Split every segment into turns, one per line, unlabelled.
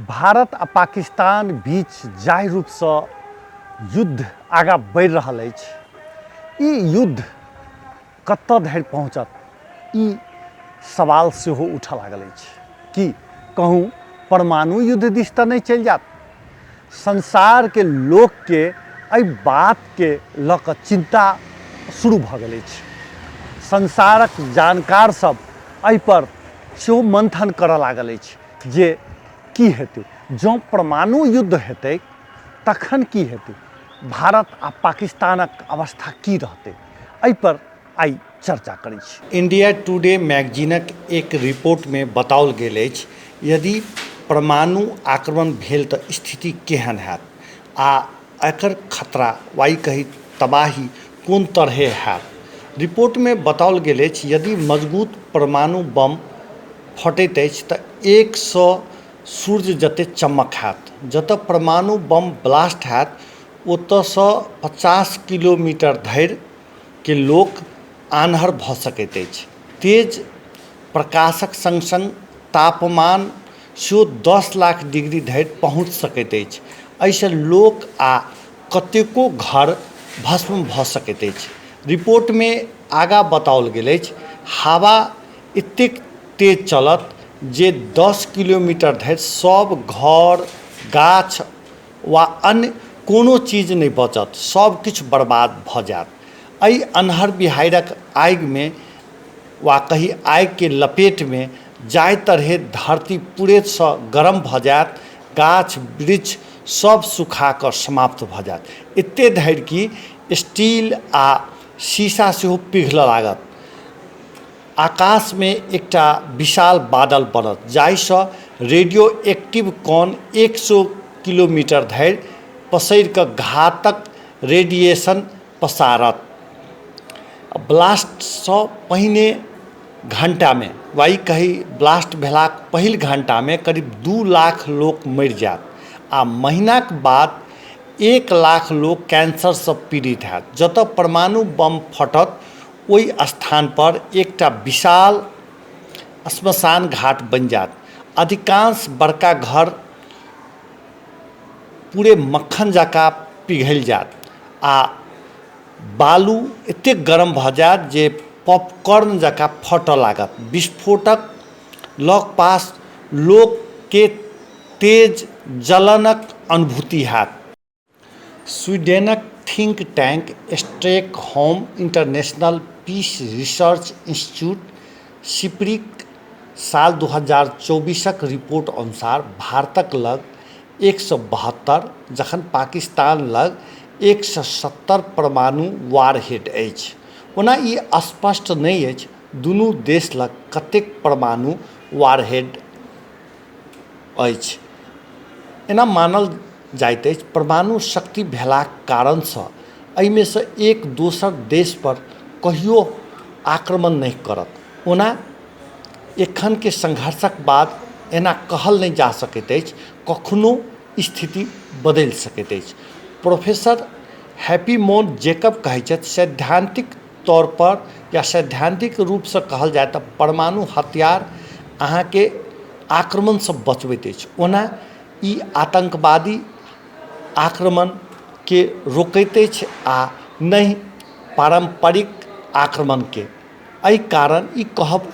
भारत आ पाकिस्तान बीच जाहि रूपसँ युद्ध आगाँ बढ़ि रहल अछि, ई युद्ध कतऽ धरि पहुँचत, ई सवाल सेहो उठऽ लागल अछि कि कहूँ परमाणु युद्ध दिस तऽ नहि चलि जायत। संसारके लोकके एहि बातके लऽ कऽ चिन्ता शुरू भऽ गेल अछि। संसारक जानकार सब एहिपर सेहो मन्थन करऽ लागल अछि जे की हेतै जँ परमाणु युद्ध हेतै तखन की हेतै, भारत आ पाकिस्तानक अवस्था की रहतै, एहिपर आइ चर्चा करै छी। इंडिया टुडे मैगजीनक एक रिपोर्टमे बताओल गेल अछि यदि परमाणु आक्रमण भेल तऽ स्थिति केहन हैत आ एकर खतरा वा ई कही तबाही कोन तरहे हैत। रिपोर्टमे बताओल गेल अछि यदि मजगूत परमाणु बम फटैत अछि तऽ 100 सूर्य जतेक चमक हैत। जतऽ परमाणु बम ब्लास्ट हैत ओतऽसँ 50 किलोमीटर धरि के लोक आन्हर भऽ सकैत अछि। तेज प्रकाशक सङ्ग-सङ्ग तापमान सेहो 10 लाख डिग्री धरि पहुँच सकैत अछि। एहिसँ लोक आ कतेको घर भस्म भऽ सकैत अछि। रिपोर्टमे आगाँ बताओल गेल अछि, हवा एतेक तेज चलत जे 10 किलोमीटर धरि सभ घर, गाछ वा अन्य कोनो चीज नहि बचत, सभ किछु बर्बाद भऽ जायत। एहि अन्हर बिहाड़िक आगिमे वा कही आगिके लपेटमे जाहि तरहे धरती पूरेसँ गरम भऽ जायत, गाछ वृक्ष सभ सुखा कऽ समाप्त भऽ जायत। एतेक धरि कि स्टील आ शीशा सेहो पिघलऽ लागत। आकाशमे एकटा विशाल बादल बनत जाहिसँ रेडियो एक्टिव कण 100 किलोमीटर धरि पसरि कऽ घातक रेडिएशन पसारत। ब्लास्टसँ पहिने घण्टामे वा ई कही ब्लास्ट भेलाक पहिल घण्टामे करीब 2 लाख लोक मरि जायत आ महीनाक बाद 1 लाख लोक कैंसरसँ पीड़ित हैत। जतय परमाणु बम फटत ओहि स्थानपर एकटा विशाल श्मशान घाट बनि जायत। अधिकांश बड़का घर पूरे मक्खन जकाँ पिघलि जायत आ बालू एतेक गरम भऽ जायत जे पॉपकॉर्न जकाँ फटऽ लागत। विस्फोटक लगपास लोककेँ तेज जलनक अनुभूति हैत। स्वीडनक think tank Stockholm international peace research institute सिप्रीक साल 2024क रिपोर्ट अनुसार भारतक लग 172 जखन पाकिस्तान लग 170 परमाणु वारहेड अछि। ओना ई स्पष्ट नहि अछि दुनू देश लग कतेक परमाणु वारहेड अछि। एना मानल जाइत अछि परमाणु शक्ति भेलाक कारणसँ एहिमेसँ एक दोसर देशपर कहियो आक्रमण नहि करत। ओना एखनके संघर्षक बाद एना कहल नहि जा सकैत अछि कखनो स्थिति बदलि सकैत अछि। प्रोफेसर हैप्पीमोन जैकब कहैत छथि सैद्धान्तिक तौरपर या सैद्धान्तिक रूपसँ कहल जाय तऽ परमाणु हथियार अहाँके आक्रमणसँ बचबैत अछि। ओना ई आतङ्कवादी आक्रमणके रोकैत अछि आ नहि पारम्परिक आक्रमणके। एहि कारण ई कहब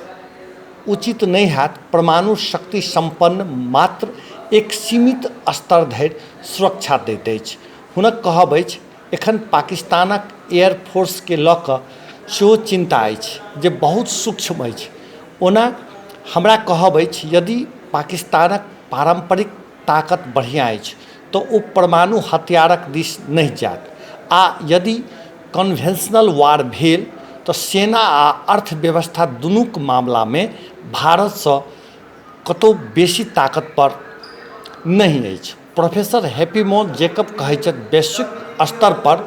उचित नहि हैत परमाणु शक्ति सम्पन्न मात्र एक सीमित स्तर धरि सुरक्षा दैत अछि। हुनक कहब अछि एखन पाकिस्तानक एयरफोर्सके लऽ कऽ सेहो चिन्ता अछि जे बहुत सूक्ष्म अछि। ओना हमरा कहब अछि यदि पाकिस्तानक पारम्परिक ताकत बढ़िआँ अछि तऽ ओ परमाणु हथियारक दिस नहि जायत आ यदि कन्वेंशनल वार भेल तऽ सेना आ अर्थव्यवस्था दुनूक मामलामे भारतसँ कतहु बेसी ताकतपर नहि अछि। प्रोफेसर हैप्पीमोन जैकब कहैत छथि वैश्विक स्तर पर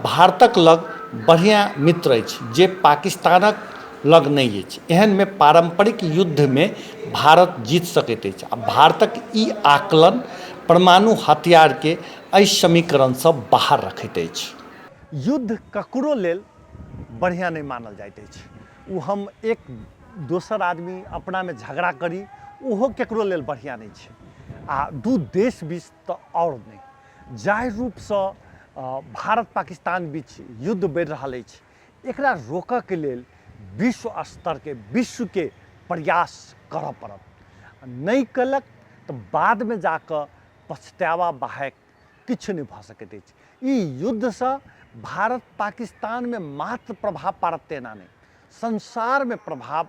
भारतक लग बढ़िया मित्र अछि जे पाकिस्तानक लग नहि अछि। एहनमे पारंपरिक युद्धमे भारत जीत सकैत अछि आ भारतक ई आकलन परमाणु हथियारकेँ एहि समीकरणसँ बाहर रखैत अछि। युद्ध ककरो लेल बढ़िया नहि मानल जाइत अछि। ओ हम एक दोसर आदमी अपनामे झगड़ा करी ओहो ककरो लेल बढ़िआँ नहि छै। आ दू देश बीच तऽ आओर नहि। जाहि रूपसँ भारत पाकिस्तान बीच युद्ध बढ़ि रहल अछि, एकरा रोकऽके लेल विश्व स्तरके, विश्वके प्रयास करऽ पड़त। नहि कयलक तऽ बादमे जाकऽ पछतावा बाहेक किछु नहि भऽ सकैत अछि। ई युद्धसँ भारत पाकिस्तानमे मात्र प्रभाव पड़त तेना नहि, संसारमे प्रभाव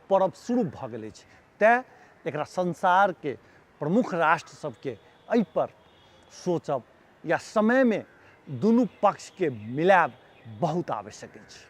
पड़ब शुरू भऽ गेल अछि। तेँ एकरा संसारके प्रमुख राष्ट्र सबके एहिपर सोचब या समयमे दुनू पक्षके मिलायब बहुत आवश्यक अछि।